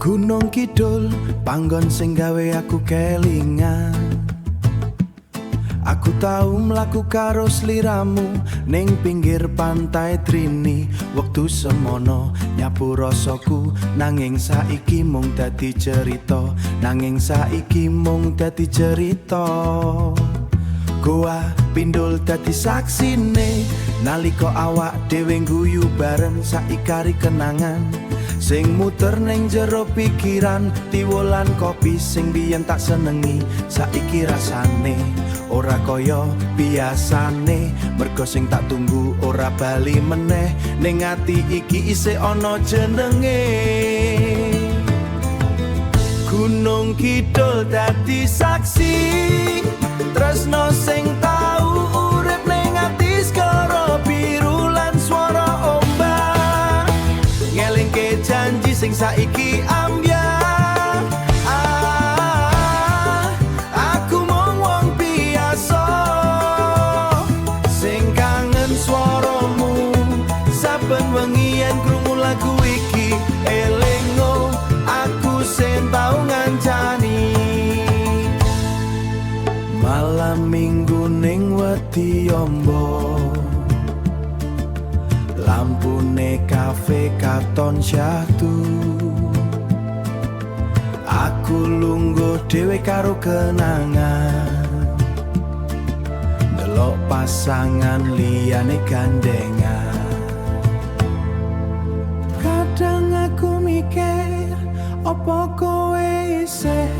Gunung Kidul, panggon sing gawe aku kelingan. Aku tau mlaku karo sliramu ning pinggir pantai Trini. Wektu semono nyapu rasaku, nanging saiki mung dadi cerita, nanging saiki mung dadi cerita. Goa Pindul dadi saksine nalika awak dhewe guyu bareng, saiki kenangan sing muter ning jero pikiran. Tiwo lan kopi sing biyen tak senengi, saiki rasane ora kaya biasane, mergo sing tak tunggu ora bali meneh. Ning ati iki isih ana jenenge. Gunung Kidul dadi saksi tresno sing tau urip ning ati, segara biru lan swara ombak ngelingke janji sing saiki ambyar. Ah, aku mung wong biasa sing kangen swaramu. Saben wengi yen krungu lagu iki, elingo aku sing tau ngancani. Malam Minggu ning Wedi Ombo, lampune kafe katon syahdu. Aku lungguh dhewe karo kenangan, ndelok pasangan liyane gandengan. Kadang aku mikir, opo kowe isih